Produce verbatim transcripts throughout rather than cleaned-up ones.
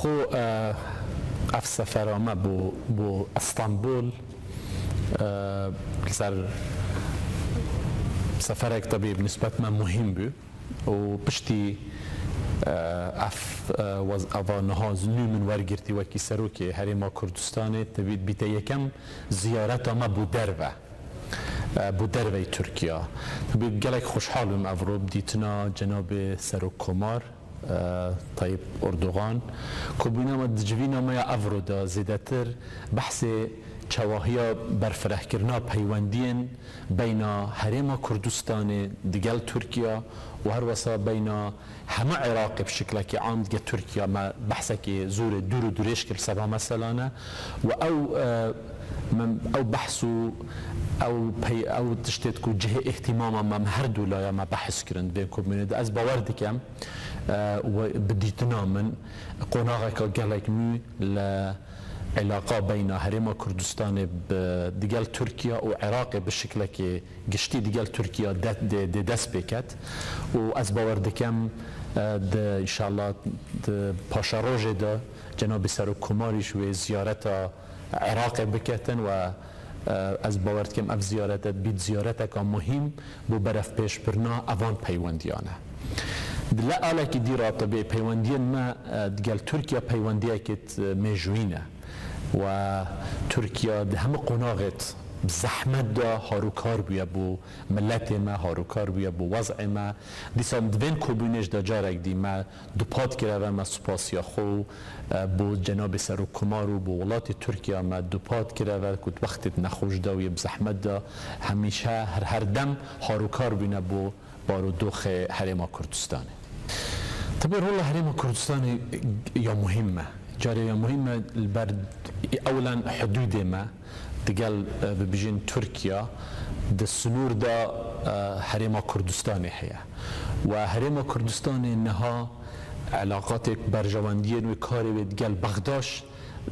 Ku, e, ev sefera me bo, bo Îstanbul, e, li ser seferek tebî bi nisbet me muhîm bû û piştî, e, ev, e, wez-, eva niha nû min wergirtî wekî serokê Herêma Kurdistanê, tebî bîte yekem ziyareta me bo derve, e, bo derveyî Tirkiya. Tebî gelek xweşhal bûm evro bi dîtina Cenabê Serokkomar, e, Tayyip Erdogan, ku bûna me di civîna me ya evro de zêdetir behsê çawahiya berfirehkirina peywendiyên beyna Herêma Kurdistanê digel Tirkiya û her wesa beyna heme Iraqê bi şiklekî am digel Tirkiya. Me behsekê zûrê dûr û dirêj kir seba meselane û ew, e, me, ew behs û ew pey-, ew tiştê ku cihê îhtîmama me, me her du laya me behs kirin di vê komînê de. Ez bawer dikim, e, we bi dîtina min qonaxeka gelek nû li îlaqa beyna Herêma Kurdistanê bi, digel Tirkiya û Iraqê bi şiklekê giştî digel Tirkiya de, de, de dest pê ket û ez bawer dikim, e, di, înşallah di paşerojê de Cenabê Serokkomarî ji wê ziyareta Iraqê biketin û, e, ez bawer dikim ev ziyarete dibît ziyareteka muhîm bo berevpêşbirina evan peywendiyan e. Di le alekî dî re tebî peywendiyên me, e, digel Tirkiya peywendiyekê, e, mêjûyî ne. Û Tirkiya di hemî qonaxêt bi zehmet de harûkar bûye bo miletê me, harûkar bûye bo wez'ê me. Dîsa di vên komînê jî de carek dî me dupat kireve, me spasiya xwe, e, bo Cenabê Serokkomar û bo welatê Tirkiya me dupat kireve ku di wextê nexweş de û yê bi zehmet de hemîşe her, her dem harûkar bûne bo barodoxê Herêma Kurdistanê. Tebî rola Herêma Kurdistanê ya muhîm me. Carê ya muhîm me li ber ewlen hudûdê me digel, e, bibijin Tirkiya di sinûr de, e, Herêma Kurdistanê heye. Û Herêma Kurdistanê niha elaqatê, berjewendiyên wê, karê wê digel Bexdaş,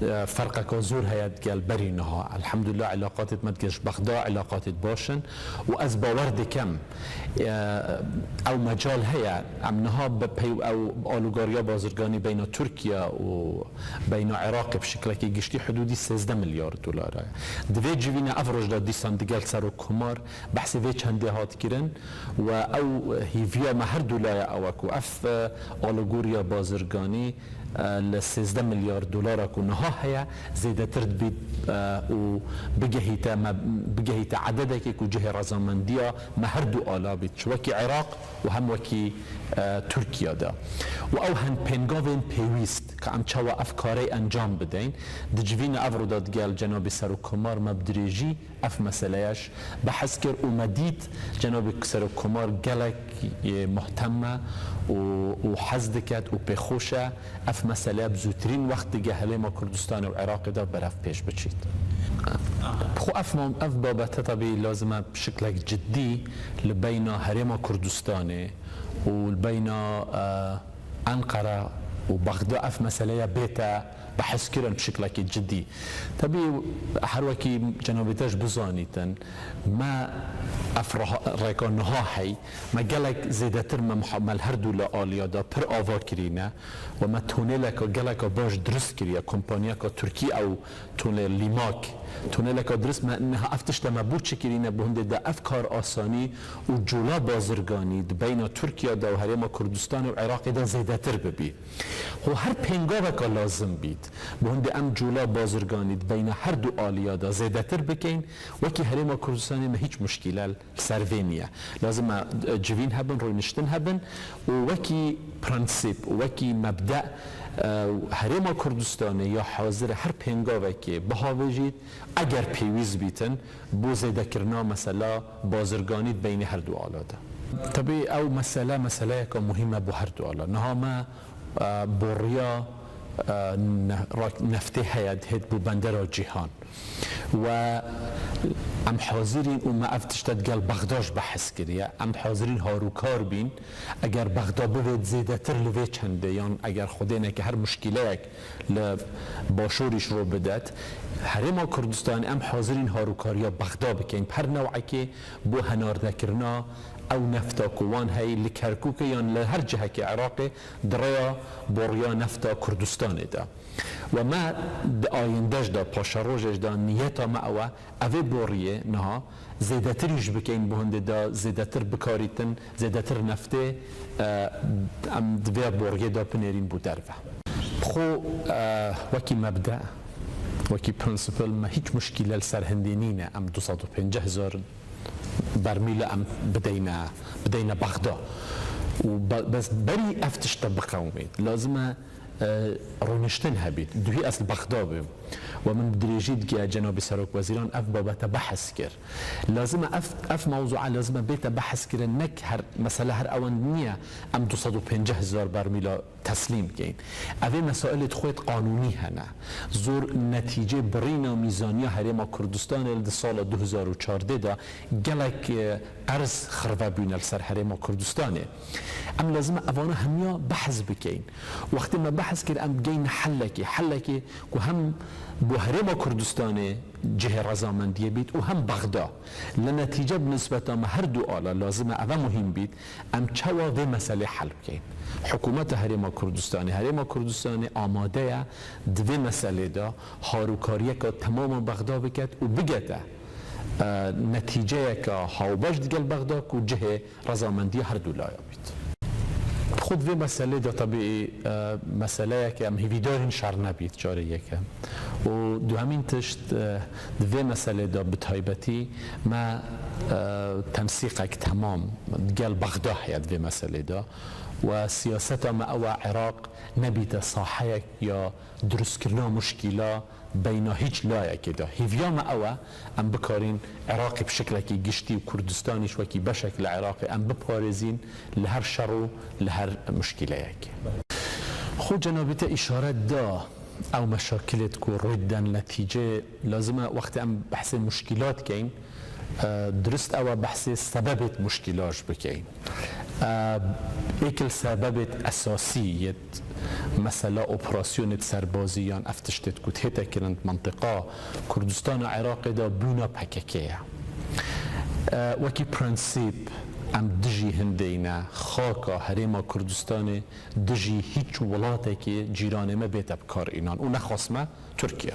e, ferqeka zor heye digel berî niha. Elhamdulillah, elaqatê me digel ji Bexda elaqatê baş in û ez bawer dikim, e, ew mecal heye. Em niha bi pey-, ew alûgariya bazirganî beyna Tirkiye û beyna Iraqê bi şiklekî giştî hidûdî sêzdeh milyar dolar e. Di vê civîna ev roj de dîsan digel Serokkomar behsê vê çendê hat kirin û ew hêviya me her du laya ew e ku ev, e, alûgoriya bazirganî, e, li sêzdeh milyar dolara ku niha heye, zêdetir dibît, e, û bigehîte me, bigehîte ededekê ku cihê rezamendiya me her du ala bît, ji wekî Iraq û hem wekî, e, Tirkiye de. Û ew hin pêngavên pêwîst ka em çawa ev karey encam bideyn, di civîna ev rû de digel Cenabê Serokkomar me bi dirêjî ev meseleya jî behs kir û me dît Cenabê Serokkomar gelek, e, muhtem e û, û hez diket û pêxweş e ev mesele bi zûtirîn wext digel Herêma Kurdistanê û Iraqê de berev pêş biçît. Xwe ev mam-, ev babete tebî lazim e bi şiklek ciddî li beyna Herêma Kurdistanê û li beyna, e, Enqere û Bexda ev meseleya bête behskirin bi şiklekî cidî. Tebî her wekî cenabê te jî bizanîtin, me ev reha-, rêka niha hey, me gelek zêdetir me muha-, me li her du la aliya de pir ava kirîne û me tonêleka geleka baş dirust kiriye. Kompanyaka Tirkî ew tonel lîmak, toneleka dirust me niha ev tişte me bo çi kirîne, bi hindê de ev kar asanî û cola bazirganî di beyna Tirkiye de û Herêma Kurdistanê û Iraqê de zêdetir bibî. Xwe her pêngaveka lazim bît, bi hindê em cola bazirganî di beyna her du aliya de zêdetir bikeyn, wekî Herêma Kurdistanê me hîç muşkîle li ser vê niye. Lazim e, e, civîn hebin, rûniştin hebin û wekî prensîp û wekî mebde, e, Herêma Kurdistanê ya hazir e her pêngavekê bihavêjît, eger pêwîst bîtin, bo zêdekirina mesela bazirganî di beynê her du ala de. Tebî ew mesele, meseleyeke muhîm e bo her du ala. Niha me, e, boriya, e, ne-, ra-, neftê heye dihêt bo bendera cîhan. Û em hazirîn û me ev tişte digel Bexda jî behs kiriye. Em hazirîn harûkar bîn. Eger Bexda bivêt zêdetir li vê çendê, yan eger Xwedê neke her muşkîleyek li başûrî ji ro bidet, Herêma Kurdistanê em hazirîn harûkariya Bexda bikeyn. Bi her newekê bo henardekirina Ew nefta ku wan heyî li Kerkûkê yan li her cihekî Iraqê di rêya boriya nefta Kurdistanê de. We me di ayînde jî de, paşerojê jî de niyeta me ew e, evê boriyê niha zêdetirî jî bikeyin, bo hindê de zêdetir bikarîtin, zêdetir neftê, e, em di vê boriyê de binêrîn bo derve. Xwe, e, wekî mebde, wekî prensîpel me hîç muşkîle li ser hindê nîne, em du sed û pêncî hezar bermîl em bideyne, bideyne Bexda. Û be-, bes berî ev tişte biqewimît, lazim e, e, rûniştin hebît. Duhî ez li Bexda bûm. We min bi dirêjî digiya cenabî serokwezîran ev babete behs kir. Lazim e ev, ev mewzûa lazim e bête behs kirin, nek her mesele her ewend niye em du sed û pêncî hezar bermîla teslîm bikeyin. Evê mesailê di xwê de qanûnî hene. Zor netîcê birîna mîzaniya Herêma Kurdistanê li di sala du hezar û çardeh de gelek, e, qerz xirve bûne li ser Herêma Kurdistanê. Em lazim e evana hemiya behs bikeyin. Wextê me behs kir, em bigeyne hellekê. Hellekê ku hem bo Herêma Kurdistanê cihê rezamendiyê bît û hem Bexda. Li netîce bi nisbeta me her du ala lazim e, eve muhîm bît, em çawa vê meselê hel bikeyin. Hikûmeta Herêma Kurdistanê, Herêma Kurdistanê amade ye di vê meselê de harûkariyeka temama Bexda biket û bigete, e, netîceyeka hawbeş digel Bexda ku cihê rezamendî her du laya bît. Xwe di vê meselê de tebî, e, meseleyeke em hêvîdarîn şer nebît, carê yeke. Û duhemîn tişt, e, di vê meselê de bi taybetî me, e, tensîqek temam digel Bexda heye di vê meselê de. We siyaseta me ew e Iraq nebîte saheyek ya dirustkirina muşkîla beyna hîç layekê de. Hêviya me ew e, em bikarîn Iraqê bi şiklekî giştî û Kurdistanî jî wekî beşek li Iraqê em biparêzîn li her şer û li her muşkîleyekê. Xwe cenabî te îşaret da ew meşakilêt ku rûy diden netîcê, lazim e wextê em behsê muşkîlat keyin, e, dirust ew e behsê sebebêt muşkîla jî bikeyin. E, êk li sebebêt esasî yêt mesela operasyonêt serbazî yan ev tiştêt ku dihête kirin di mintiqa Kurdistana Iraqê de bûna P K K ye. E, wekî prensîp em dijî hindê ne xaka Herêma Kurdistanê dijî hîç welatekê cîranê me bête bi kar înan û nexas me Tirkiye.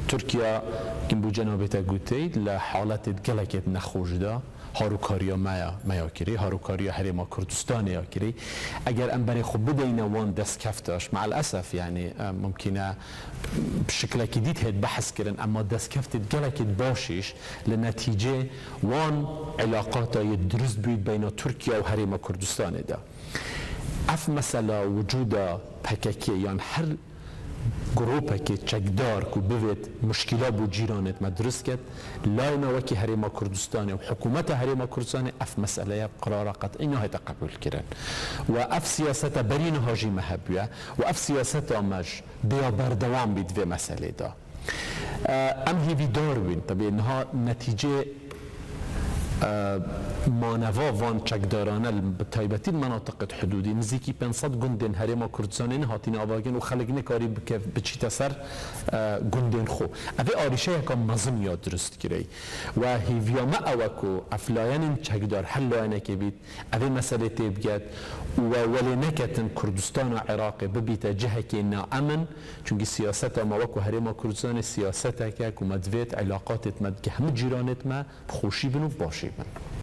Tirkiye, kin bû cenabê te gotey, li haletê gelekê nexweş de harûkariya me ya, me ya kirî, harûkariya Herêma Kurdistanê ya kirî. Eger em berê xwe bideyne wan destkeftaş, me'el esef, yanî, e, mumkîne bi şiklekî dît hêt behs kirin, emma destkeftê gelekê baş îş li netîcê wan îlaqata yê dirust bûyî beyna Tirkiye û Herêma Kurdistanê de. Ev mesela wicûda P K K yan her grûpekê çekdar ku bivêt muşkîla bo cîranêt me dirust ket, layê me wekî Herêma Kurdistanê û hikûmeta Herêma Kurdistanê ev meseleye bi qirara qet'î nahête qebûlkirin. Û ev siyaseta berî niha jî me hebûye û ev siyaseta me ji dê ya berdewam bî di vê meselê de. Em hêvîdar bîn, tebî niha netîcê, e, maneva van çekdarane li, bi taybetî li menatiqêt hudûdî, nizîkî pênc sed gundên Herêma Kurdistanê nehatîne avakirin û xelk nikarî bike-, biçîte ser, e, gundên xwe. Ev ê arîşeyeka mezin ya dirust kirey. We hêviya me ew e ku ev layenên çekdar her layenekê bît, ev ê meselê tê biget û we welê neketin Kurdistana Iraqê bibîte cihekê naemin, çunkî siyaseta me wekû Herêma Kurdistanê siyaseteke ku me divêt îlaqatêt me digel hemû cîranêt me bi xweşî bin û bi başî bin.